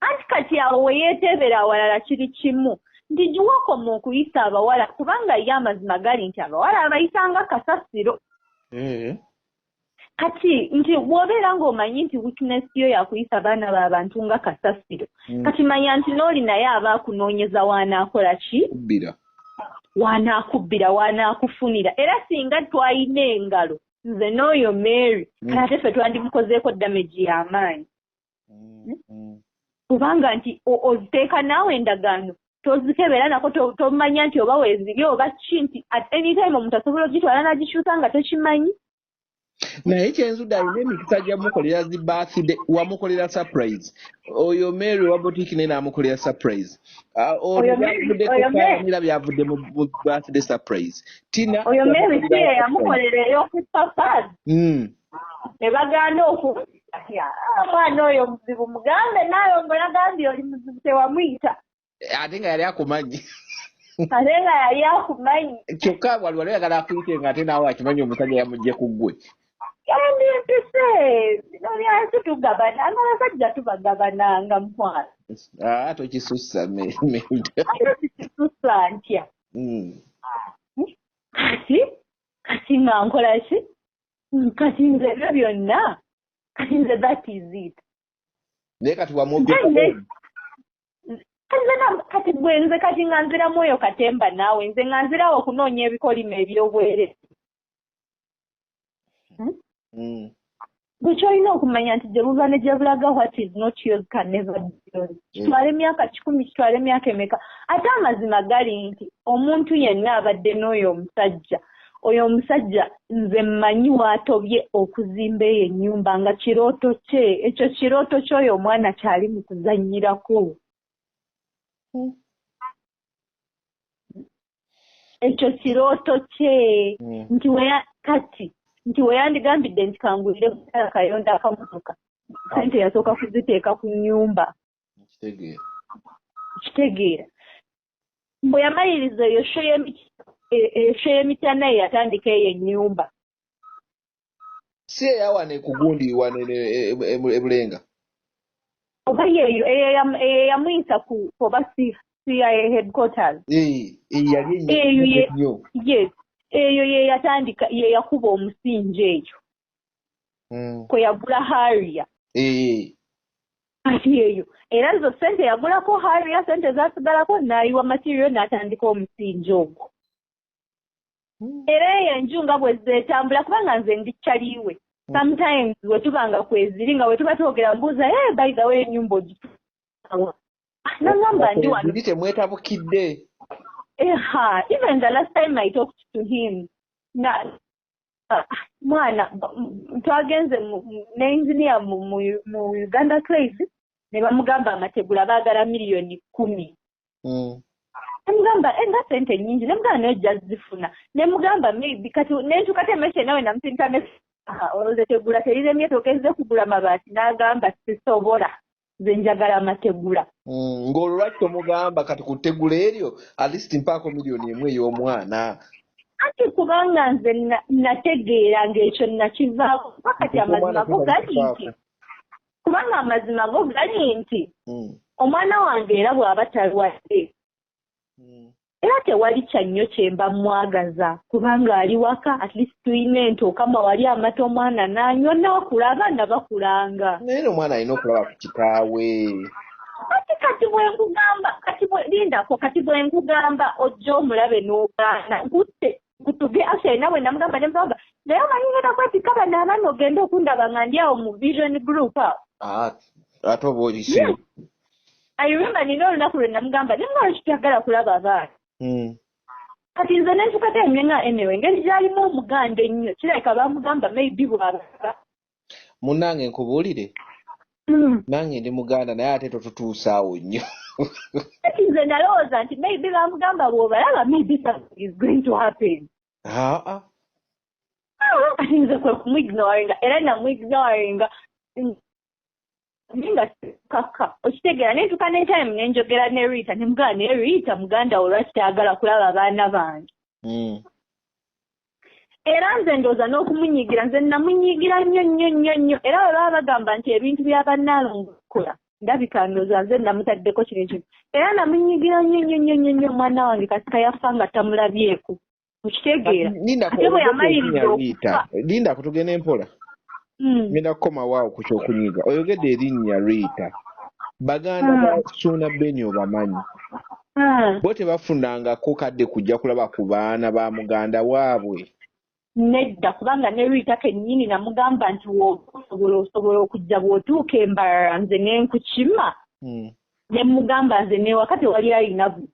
Anti kati awo we yeeteebera awalala kiri kimu nti giwakoma okuyisa abawala, kubanga ye amazima gali nti abawala abayisanga kasasiro. Kati nti bw'obeera ng'omanyi nti weakness yo yakuyisa abaana b'abantu nga kasasiro, kati manya nti n'oli naye aba akunoonyeza waanaakola ki? Kubbira. Waanaakubbira, waanaakufunira. Era singa twayina engalo nze n'oyo Mary, kati ate ffe twandimukozeeko damage y'amaanyi, kubanga nti oziteeka naawe endagaano tozikebera nako, tomanya nti oba weeziri oba ki, nti at any time omuntu asobola ogitwala n'agikyusa nga tokimanyi. Naye kyenzudde, alina emikisa gyamukolera zi birthday, wamukolera surprise oyo Mary wa boutique, naye n'amukolera surprise. Ah, ono Oyo Mary- byavuddeko oyo Mary- Kayanira byavudde mu birthday surprise. Tina Oyo Mary si ye yamukolera surprise. yamukolera ey'okupapazi? Ne bagaana oku omwana oyo muzibu, mugambe naawe ngo nagambye oli muzibu, tewamuyita. Ate nga yali akumanyi. Ate nga yali akumanyi. Kyokka wali wali oyagala akuyite, nga ate naawe akimanyi omusajja yamugje ku ggwe. Yandimpise bino byansi, tugabananga, abasajja tubagabananga, mukwano. Ah, tokisussa Melda. Ate sikisussa ntya? Kati nga nkola ki? Kati nze ebyo byonna, kati nze that is it. Naye kati wamwogera. Kati gwe nze kati nga nziramu oyo katemba naawe, nze nga nzirawo okunoonya ebikolimo eby'obwerere. Gwe kyolina okumanya nti gye buva ne gye bulaga, what is not yours can never be yours. Kitwala emyaka 100, kitwala emyaka emeka. Ate amazima gali nti omuntu yenna abadde n'oyo omusajja, oyo omusajja nze mmanyi waatobye okuzimba eyo ennyumba nga kirooto kye, ekyo kirooto ky'oyo omwana kyali mu kuzannyirako. Ekyo kirooto kye. Nti kati nti weyandigambidde nti kangulire mukyala Kayonda akamotoka, sente yasooka kuziteeka ku nnyumba. Nkitegeera. Kitegeera, bwe yamaliriza eyo show eyo show y'emityana, ye yatandika eyo ennyumba. Si eyawane ku gundi wane ebulenga? Oba yeeyo eyo yamuyisa ku oba CIA headquarters. Yali Eyo nnyo. Yes, eyo ye yatandika, ye yakuba omusingi eyo kwe yagula Harrier. Kati eyo era zo sente yagulako Harrier, sente zasigalako n'ayiwa material n'atandika omusingi ogwo. Era eyo enju nga bwe zeetambula, kubanga nze ndi kyaliwe, sometimes bwe tuba nga kweziri, nga bwe tuba twogera, mbuuza, "Hey, by the way, ennyumba ogituwa?" Nangamba, "Ndi wano." Ziri temwetabukidde. Eha, even the last time I talked to him, na mwana twagenze ne engineer mu Uganda Clays ne bamugamba amategula baagala miliyoni 10. Nemugamba nga sente nnyingi, nemugamba naye ojja zifuna, nemugamba maybe kati nentuuka temeshe nawe namusinta ne olowooza tegula teriremye togezze kugula mabaati, n'agamba, "Sisobola, nze njagala amategula." Ng'olwo lwaki tomugamba kati ku ttegula eryo at least mpaako miliyoni 1 ey'omwana? Anti kubanga nze nategeera ng'ekyo nakivaako, kuba kati amazima go gali nti, kubanga amazima go gali nti omwana wange era bw'aba talwadde, era tewali kyannyo kye mba mwagaza, kubanga ali waka, at least tulina ente, okama wali amata omwana n'anywa n'akula, abaana bakulanga. Naye era omwana alina okulaba ku kitaawe. Kati kati bwe nkugamba, kati bwe lindako, kati bwe nkugamba ojja omulabe n'ogaana, nkutte nkutuge. Actually nawe namugamba, nemugamba, "Naye omanyi ngenda kwetikka bano abaana ogende okundaba nga ndi awo mu Vision Group awo." Ah, ate oba oyise. Yes. I remember nina olunaku lwe namugamba, nemugamba, "Lwaki toyagala kulaba abaana?" Kati nze nentuka time nga anyway engeri gyalimu omuganda ennyo, kirabika bamugamba maybe bw'ababa. Munnange, nkubuulire, nange ndi muganda, naye ate totutuusaawo nnyo. Kati nze nalowooza nti maybe bamugamba bw'obalaba maybe something is going to happen. Aa. Kati nze kwe kumuignoringa, era namuignoringa naye nga kaka okitegeera, nentuka ne time nenjogera ne Rita, nemugamba, "Naye Rita, muganda wo lwaki tayagala kulaba abaana bange?" Era nze ndowooza n'okumunyiigira, nze namunyiigira nnyo nnyo nnyo nnyo, era bwe baba bagamba nti ebintu by'abannaalongo kukola, ndabika ndowooza nze namutaddeko kino ekintu, era namunyiigira nnyo nnyo nnyo nnyo nnyo. Omwana wange kasita yafa nga tamulabyeko, okitegeera? Lindako. Ate bwe yamaliriza Rita, okufa lindako, tugende mpola. Ngenda kukomawo awo ku kyokunyiiga. Oyogedde erinnya Rita, baganda ba Suuna Beni obamanyi? Bo tebafunangako kadde kujja kulaba ku baana ba muganda waabwe? Nedda, kubanga ne Rita kennyini namugamba nti w'oba osobola okujja bw'otuuka embalala nze ne nkukima. Ne mugamba nze newaka tewali alina bu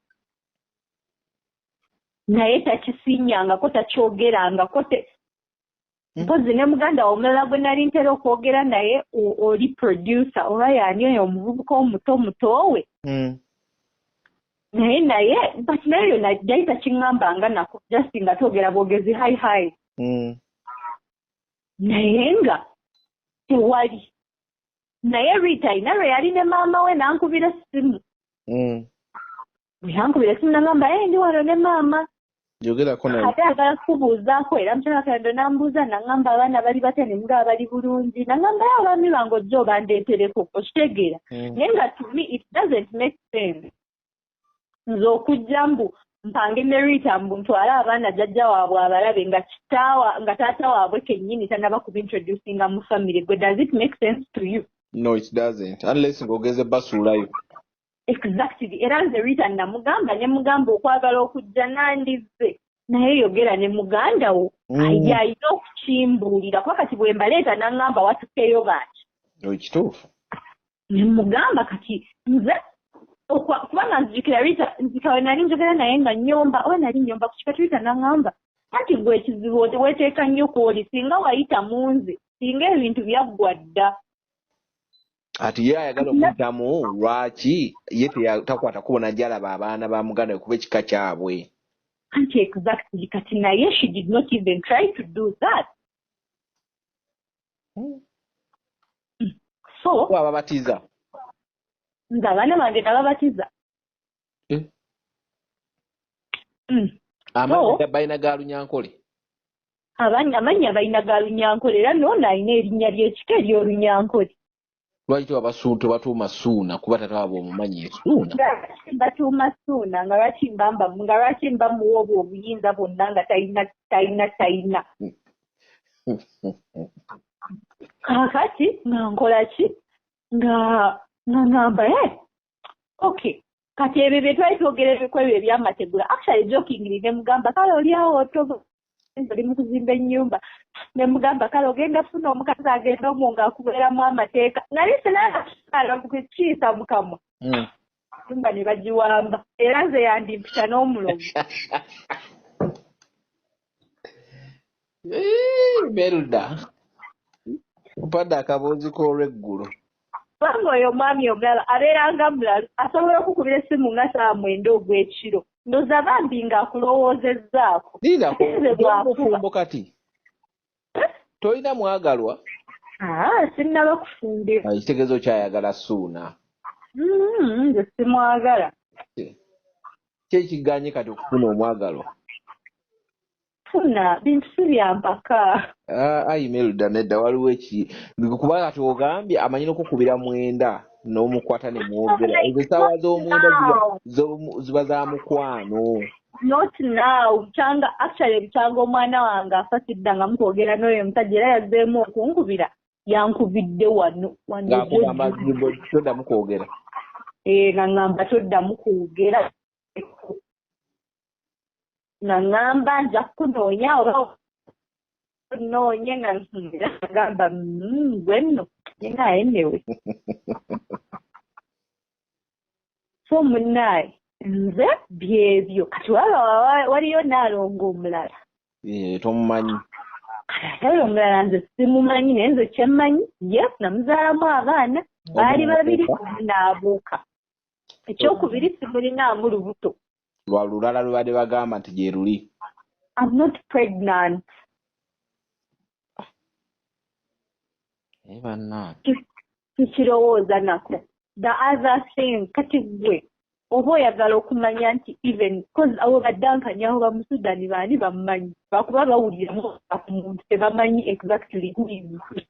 naye takisinyangako, takyogerangako te. Mpozi ne muganda we omulala gwe nali ntera okwogera naye, oli producer oba yaani oyo omuvubuka omuto mutowe. Naye but naye oyo yali takiŋŋambanga nako, just nga twogera bwogezi, hi hi. Naye nga tewali. Naye Rita alina lwe yali ne maama we n'ankubira essimu. Bwe yankubira essimu nagamba, "Hey, ndi wano ne maama." Yogerako naye. Ate agala kukubuuzaako, era mukyala Kayando n'ambuuza, naŋŋamba abaana bali batya, ne mugamba bali bulungi, naŋŋamba ye abaami bange ojja obandeetereko, okitegeera? Naye nga to me it doesn't make sense nze okujja mbu mpange ne Rita mbu ntwale abaana jjajja waabwe abalabe, nga kitaawa, nga taata waabwe kennyini tannaba kubintroducinga mu family gwe. Does it make sense to you? No, it doesn't, unless ng'ogeze basuulayo. Exactly. Era nze Rita namugamba, ne mugamba okwagala okujja nandizze, naye yogera ne muganda wo. Ye alina okukimbuulira, kuba kati bwe mbaleeta n'aŋŋamba watukeyo baaki. Ekituufu. Ne mugamba kati nze kubanga nzijukira Rita, nzika we nali njogera naye nga nnyomba oba nali nnyomba ku kika, Rita n'aŋŋamba anti gwe ekizibu weeteeka nnyo kw'oli, singa wayita mu nze singa ebintu byaggwa dda. Ati ye ayagala okuyitamu, lwaki ye takwata kubo najja alaba abaana ba muganda we, kuba ekika kyabwe? Anti exactly, kati naye she did not even try to do that. So Ababatiza? Nze abaana bange nababatiza. Eh? Mm. Amannya balina ga Lunyankole? Amannya balina ga Lunyankole, era noono alina erinnya ly'ekika ery'Olunyankole. Lwaki tebatuuma Suuna kuba tata waabwe omumanyi Suuna? Nga batuuma Suuna, nga lwaki mbamba, nga lwaki mba muwa obwo obuyinza bwonna nga talina talina talina. Kaakati nga nkola ki? Nga nga ngamba, eh, okay, kati ebyo bye twali twogera ebiko ebyo ebyamategula, actually jokingly ne mugamba, kale oli awo otoba oli mu kuzimba ennyumba, ne mugamba, kale ogenda funa omukazi agenda omwo ng'akubeeramu amateeka. Nali sinala kukiisa mu kamwa, nyumba ne bagiwamba, era nze yandimpita n'omulogo. Melda, mpadde akaboozi k'olweggulo. Kubanga oyo omwami omulala abeeranga mulalu, asobola okukubira essimu nga 9:00 ogw'ekiro, ndowooza bambi ng'akulowoozezzaako. Linda, Nze bw'akuba. Mufumbo kati? Tolina mwagalwa? Aa, sinnaba kufumbirwa. Ekitegeeza okyayagala Suuna? Nze simwagala. Ki ekiganye kati okufuna omwagalwa? Funa bintu si bya mpaka. Ayi Melda, nedda, waliwo eki kuba kati ogambye amanyi n'okukubira 9 n'omukwata ne mwogera. Ezo essaawa z'omwenda ziba za mukwano. Not now. Bukyanga, actually bukyanga omwana wange afa siddangamu kwogera n'oyo omusajja, era yazzeemu okunkubira, yankubidde wano wano. Ng'akugamba toddamu kwogera. Eh, nga ŋŋamba toddamu kwogera, nga ŋŋamba nja kukunoonya oba noonye, nga era ngamba, gwe nno naye anyway. So munnaaye, nze byebyo. Kati waba waliyo Naalongo omulala. Eh, tomumanyi? Kati ate oyo omulala nze simumanyi, naye nze kyemmanyi ye namuzaalamu abaana baali babiri, omu n'abuuka. Ekyokubiri, simulinaamu lubuto. Lwa lulala lwe badde bagamba nti gye luli. I'm not pregnant. Naye bannange. Tukirowooza nako. The other thing, kati gwe oba oyagala okumanya nti even cause abo baddankanya abo bamusudani baani bamumanyi, bakuba bawuliramu ku muntu, tebamanyi exactly who is who.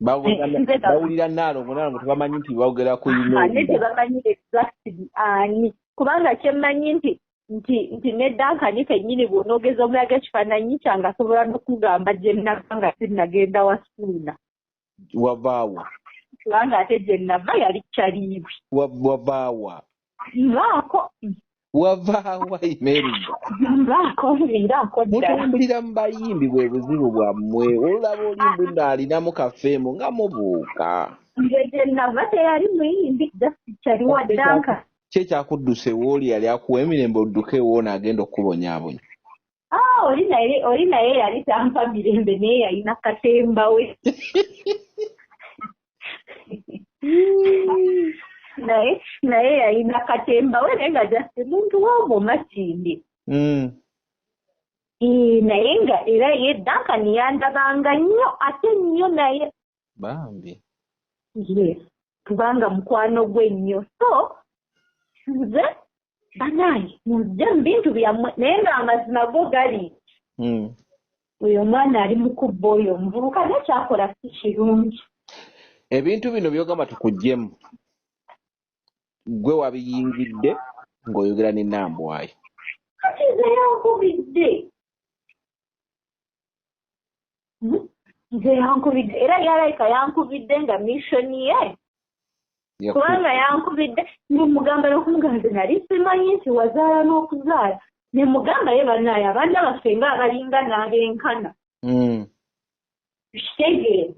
Bawulira Naalongo, Naalongo, tebamanyi nti boogera ku Ane Imelda. Tebamanyi exactly ani, kubanga kyemmanyi nti ne Dankani kennyini bw'onoogeza omulaga ekifaananyi kyange, asobola n'okugamba gye nnava nga sinnagenda wa Suuna. Wavaawa? Kubanga ate gye nnava yali Kyaliibwe. Wavaawa? Nvaako. Wavaawa, Imelda? Nvaako, nviiraako ddala. Mutambulira mu bayimbi, bwe buzibu bwammwe. Olaba oli mbu nno alinamu kafeemu nga mubuuka. Nze gye nnava teyali muyimbi, just kyali wa Duncan. Ki ekyakuddusa ewooli yali akuwa emirembe odduke ewoono agenda okukubonyaabonya? Ah, oli naye yali tampa mirembe, naye yalina katemba we, naye yalina katemba we, naye nga just muntu w'omwo Makindye. Eh, naye nga era ye Duncan yandabanga nnyo ate nnyo naye. Bambi. Yes, kubanga mukwano gwe nnyo. So nze banaye munzije mu bintu byammwe, naye ng'amazima go gali oyo omwana ali mu kubba oyo omuvubuka, naye kyakola si kirungi. Ebintu bino byogamba tukuggyemu, gwe wabiyingidde ng'oyogera ne Nambwayo. Kati nze yankubidde. Nze yankubidde, era yalayika yankubidde nga mission ye, kubanga yankubidde nemugamba n'okumugamba nze nali simanyi nti wazaala n'okuzaala, nemugamba ye bannaaye abaana baffe nga abalinga n'abenkana. Kitegeera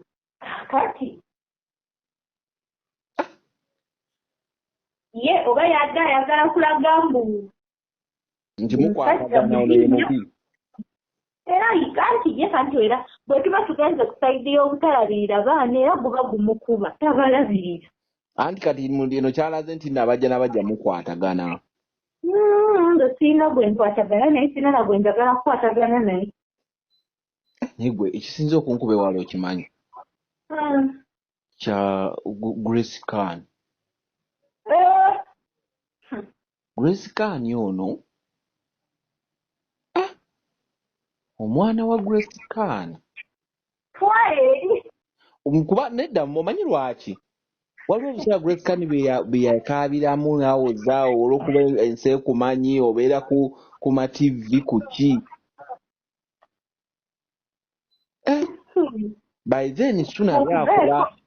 kati ye oba yadde ayagala kulaga mbu nti mukwatagana, ono ye mubi. Era anti ye kanti era bwe tuba tugenze ku side y'obutalabirira baana, era guba gumukuba tabalabirira. Anti kati eno kyalaze nti nno abajja n'abajja mukwatagana. Nze sirina gwe nkwatagana naye, sirina na gwe njagala kukwatagana naye. Naye gwe ekisinza okunkuba ewala okimanyi? Kya Grace Khan. Eh, Grace Khan ono, ah, omwana wa Grace Khan. Twala eri. Kuba nedda, omanyi lwaki? Waliwo obuseera Grace Khan bye yakaabiramu n'awozaawo olw'okuba ensi ekumanyi, obeera ku ma TV ku ki. By then Suna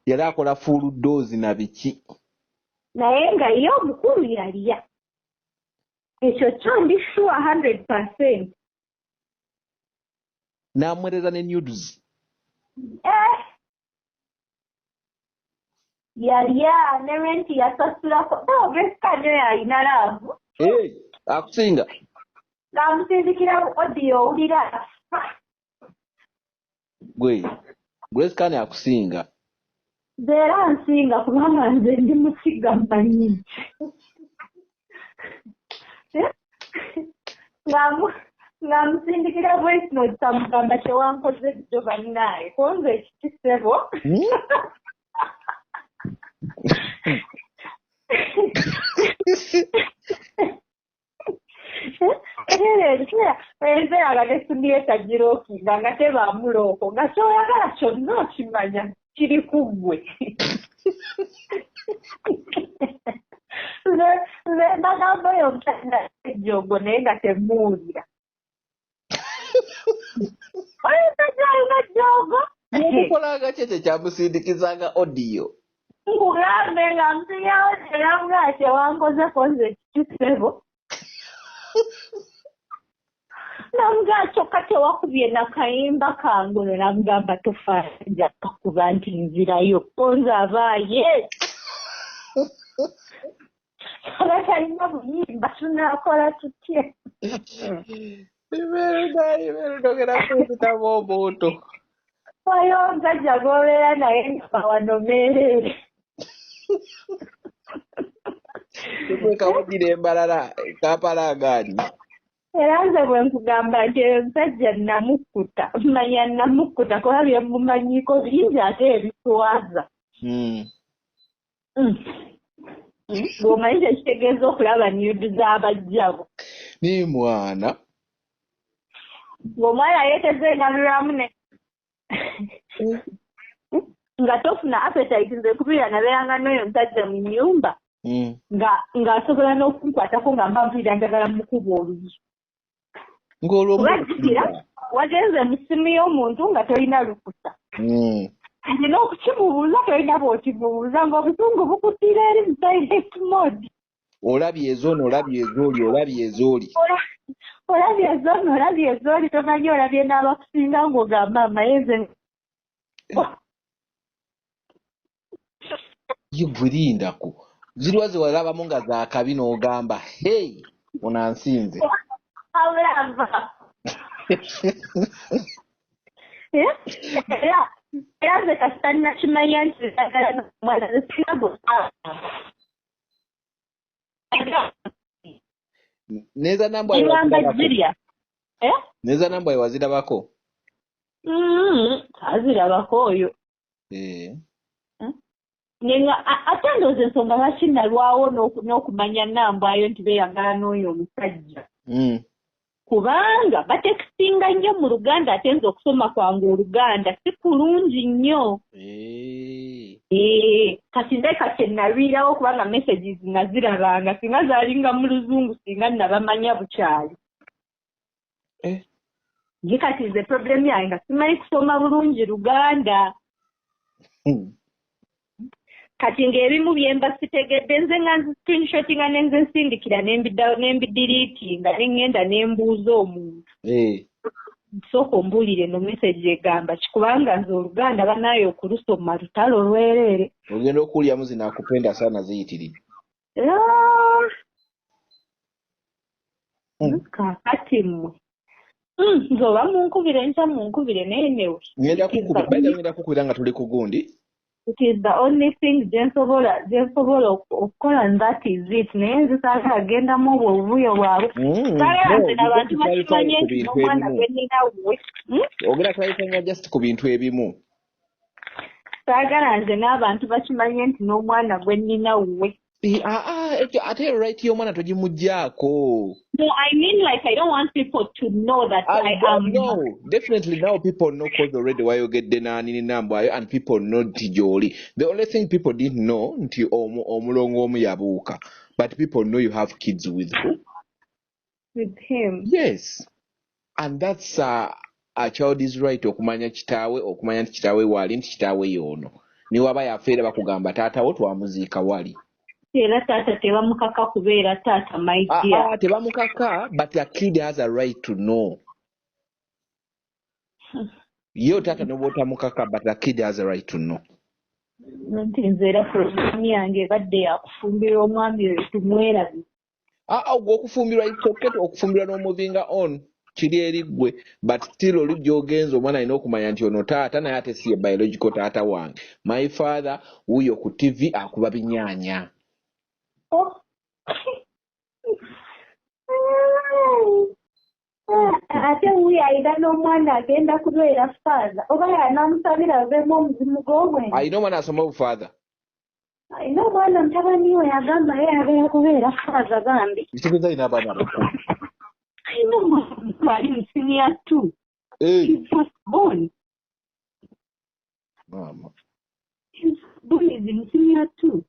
yali akola full dose na biki. Naye nga ye omukulu yalya. Ekyo kyo ndi sure 100%. N'amuweereza ne nudes. Yalya ne rent yasasulako. No, Grace Khan yo yalina love. Akusinga. Ng'amusindikira audio owulira. Gwe, Grace Khan akusinga. Nze era nsinga kubanga nze ndi musiga mmanyi. Ng'amusindikira voice note amugamba kyewankoze jjo bannaaye konze ekiti ssebo. Era nga n'essimu ye tagirookinga nga tebaamulooko nga ky'oyagala kyonna okimanya kiri ku ggwe. Nze mbagamba oyo omusajja ejjoogo naye nga temuwulira. Oyo omusajja alina jjoogo. Mukolanga ki ekyo kyamusindikizanga audio? Nkugambe nga nsinyawo teramugamba kyewankozeko nze kiki ssebo. Namugamba kyokka tewakubye nakayimba kange ono namugamba tofaayo nja kukuba nti nzirayo konze abaaye. Aba talina buyimba tunaakola tutya? Ibeera kumpitamu omuntu. Oyo omusajja gw'obeera naye nga wano meereere. Tukweka embalala Kampala agaanyi. Era nze bwe nkugamba nti oyo omusajja namukkuta, manya namukkuta kuba bye mmumanyiiko bingi ate ebiswaza. Bw'omanyi kye kitegeeza okulaba nude z'abajjabo. Naye mwana. Ng'omwana yeeteze endabirwamu ne nga tofuna appetite nze nkubirira nabeeranga n'oyo omusajja mu nnyumba. Ng'asobola n'okunkwatako nga mba mpulira njagala mukuba oluyi. Ng'olwo Jjukira wagenze mu ssimu y'omuntu nga tolina lukusa. Kati n'okukimubuuza tolina bw'okimubuuza ng'obusungu bukuttira eri mu silent mode. Olabye ezoono, olabye ezooli, olabye ezooli. Olabye ezoono, olabye ezooli, tomanyi olabye n'abakusinga ng'ogamba amayenze. Ye gwe lindako. Ziriwa ze walabamu nga za kabi n'ogamba, hey, ono ansinze. Abulava. Era nze kasita nnakimanya nti njagala n'omwana nze sirina gwe. Neza Nambwayo Ngamba wazirabako? zirya. Neza Nambwayo wazirabako? Azirabako oyo. Ate ndowooza ensonga lwaki nalwawo n'okumanya Nambwayo nti beeyagala n'oyo omusajja. Kubanga batekisinga nnyo mu Luganda ate nze okusoma kwange Oluganda si kulungi nnyo. Kati ndeka kye nalwirawo kubanga messages nazirabanga singa zaalinga mu Luzungu singa nabamanya bukyali. Ye kati nze problem yange nga simanyi kusoma bulungi Luganda. Kati ng'ebimu bye mba sitegedde nze nga nzi screenshotinga ne nze nsindikira ne mbidiriitinga ne ŋŋenda ne mbuuza omuntu. Sooka ombuulire no message egamba ki kubanga nze Oluganda bannaaye okulusoma lutalo lwereere. Ogenda okuwuliramu zino akupenda sana ziyitiridde. Kaakati mmwe. Nze oba munkubire enkya munkubire naye newe. Ngenda kukubira nga tuli ku gundi. It is the only thing gye nsobola okukola and that is it. Naye nze saagala gendamu obwo obuvuyo bwabwe. Saagala nze n'abantu bakimanye nti n'omwana gwe nnina wuwe. Ogenda clarifyinga just ku bintu ebimu. Saagala nze n'abantu bakimanye nti n'omwana gwe nnina wuwe. Ekyo ate right y'omwana togimuggyaako. No, I mean, like, I don't want people to know that I am. No, definitely now people know, 'cause already wayogedde naani ne Nambwayo, and people know nti gy'oli. The only thing people didn't know nti omulongo omu yabuuka, but people know you have kids with who? With him. Yes, and that's a child's right okumanya kitaawe, okumanya nti kitaawe waali, nti kitaawe y'ono. Ne waba yafeera bakugamba taata wo twamuziika wali. Era taata tebamukaka kubeera taata, my dear. Ah, tebamukaka, but a kid has a right to know. Yo taata n'obwotamukaka, but a kid has a right to know. Nti nze era program yange ebadde yakufumbirwa omwami oyo tumwerabi. Ah, ogwo okufumbirwa, it's okay okufumbirwa n'omovinga on, kiri eri ggwe, but still oli gy'ogenza omwana alina okumanya nti ono taata, naye ate si ye biological taata wange. My father wuuyo ku TV akuba binyaanya. Oh. Ate wuuyo alina n'omwana agenda kubeera father, oba yanaamusabira aveemu omuzimu gw'obwenzi. Alina omwana asoma obufather. Alina omwana, mutabani we yagamba ye agenda kubeera father bambi. Kitegeeza alina abaana abakulu. Alina omwana ali mu senior 2. He's first born. Maama. He's born is in senior 2.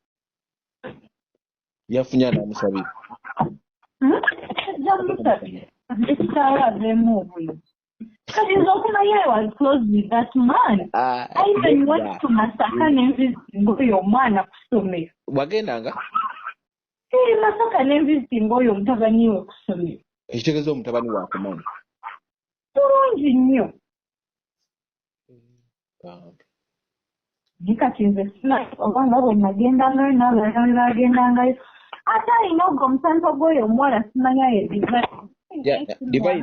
Yafunye anaamusabira. Jamusabira. Ekitaawe aveemu obwenzi. Kati nze okumanya I was close with that man. I even went to Masaka ne nvisitinga oyo omwana ku ssomero. Wagendanga? Masaka ne nvisitinga oyo omutabani we ku ssomero. Ekitegeeza omutabani waakumanyi. Bulungi nnyo. Naye kati nze sina oba nga bwe nagendangayo n'abalala bwe bagendangayo. Ate alina ogwo omusango gw'oyo omuwala simanya ye Divine. Divine.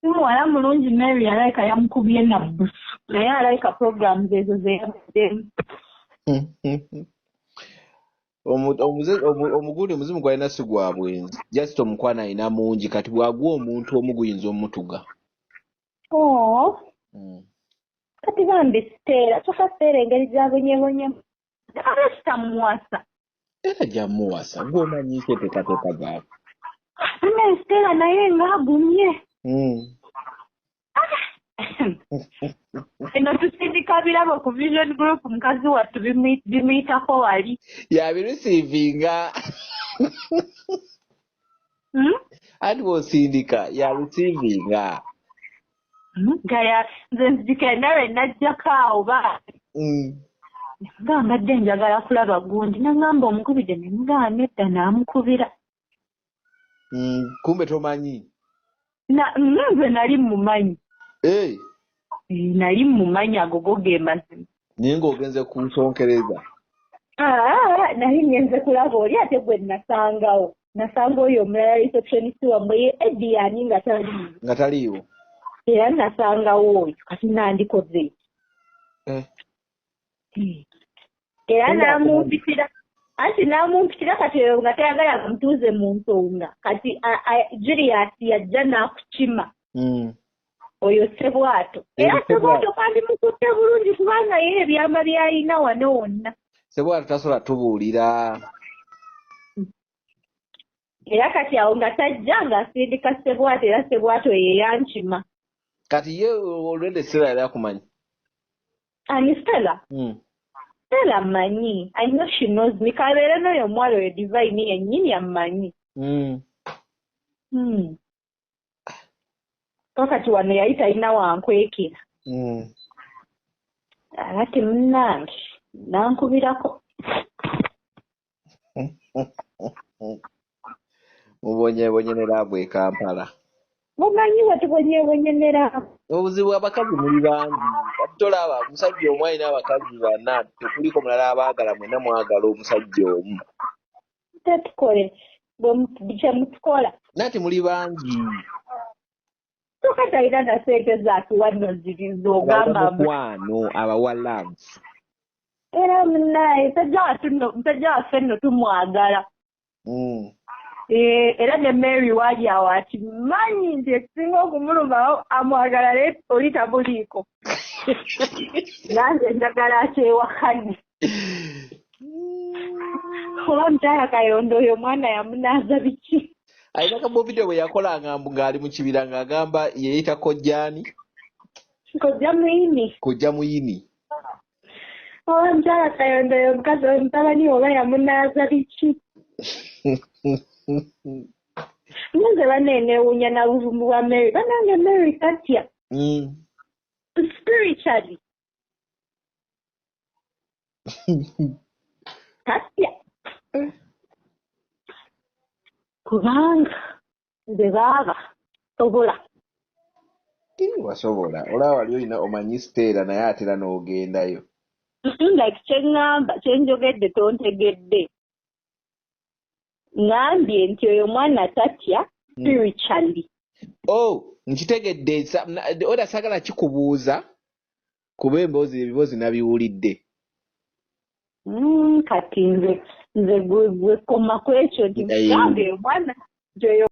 Si muwala mulungi. Mary alabika yamukubye nabbusu, naye alabika programs ezo ze yabaddemu. Omugundi omuzimu gwalina si gwa bwenzi, just omukwano alina mungi, kati bw'agwa omuntu omu guyinza omutuga. Oh. Kati bambi Stella, kyokka Stella engeri gy'abonyebonyemu ate kitamuwasa. Era gyamuwasa, gw'omanyi enteekateeka zaabwe. Naye Stella naye ng'agumye. Eno tusindika birabo ku Vision Group, mukazi wattu bimuyitako wali. Yabireceivinga. Anti bw'osindika yareceivinga. Nga nze nzijukira nawe najjako awo ba. Nga mbadde njagala kulaba gundi, n'aŋŋamba omukubidde, ne mugamba nedda, n'amukubira. Kumbe tomanyi. Nze nali mmumanyi. Nali mmumanyi, ago go ge mazima. Naye ng'ogenze kunsonkereza. Nali ngenze kulaba oli ate gwe nasangawo. Nasanga oyo omulala receptionist wammwe ye Eddie ani nga taliiwo. Nga taliiwo. Era nasangawo oyo kati nandikoze. Era n'amumpitira. Anti n'amumpitira kati oyo nga tayagala bamutuuze mu nsonga. Kati Julius yajja n'akukima. Oyo Ssebwato. Era Ssebwato kandi mukutte bulungi kubanga ye ebyama by'alina wano wonna. Ssebwato tasobola tubuulira. Era kati awo nga tajja ng'asindika Ssebwato, era Ssebwato ye yankima. Kati ye olwedde Stella yali akumanyi? Ani Stella? Stella mmanyi. I know she knows me. Kabeere n'oyo omuwala oyo Divine yennyini ammanyi. Kati wano yali talina wankwekera. Ate munnange nankubirako. Mubonyeebonye ne laavu e Kampala. Mumanyi watubonyeebonye ne laavu. Obuzibu abakazi muli bangi. Kati tolaba omusajja omu alina abakazi bana, tekuliko mulala abaagala, mwenna mwagala omusajja omu. Tetukole kye mutukola. Nati muli bangi. Kyokka talina na ssente zaatuwa nno ziri z'ogamba. Mukwano abawa love. Era munnaye musajja waffe nno tumwagala. Era ne Mary waali awo akimanyi nti ekisinga okumuluma amwagala naye oli tabuliiko. Nange njagala akyewakane. Oba mukyala Kayondo oyo omwana yamunaaza biki? Alina ka video bwe yakolanga mbu ng'ali mu kibira ng'agamba yeeyita kojjaani. Kojja Muyini. Kojja Muyini. Oba mukyala Kayondo oyo omukazi oyo mutabani oba yamunaaza biki? Nze banne neewuunya na buvumu bwa Mary. Bannange Mary tatya. Spiritually. Tatya. Kubanga nze baaba sobola. Wasobola. Olaba wali olina omanyi Stella naye ate era n'ogendayo. Like kye ŋŋamba kye njogedde tontegedde. Ŋŋambye nti oyo omwana tatya spiritually. Oh, nkitegedde. Oda saagala kikubuuza kuba emboozi ebiboozi nabiwulidde. Kati nze gwe koma ku ekyo nti gambe omwana nti oyo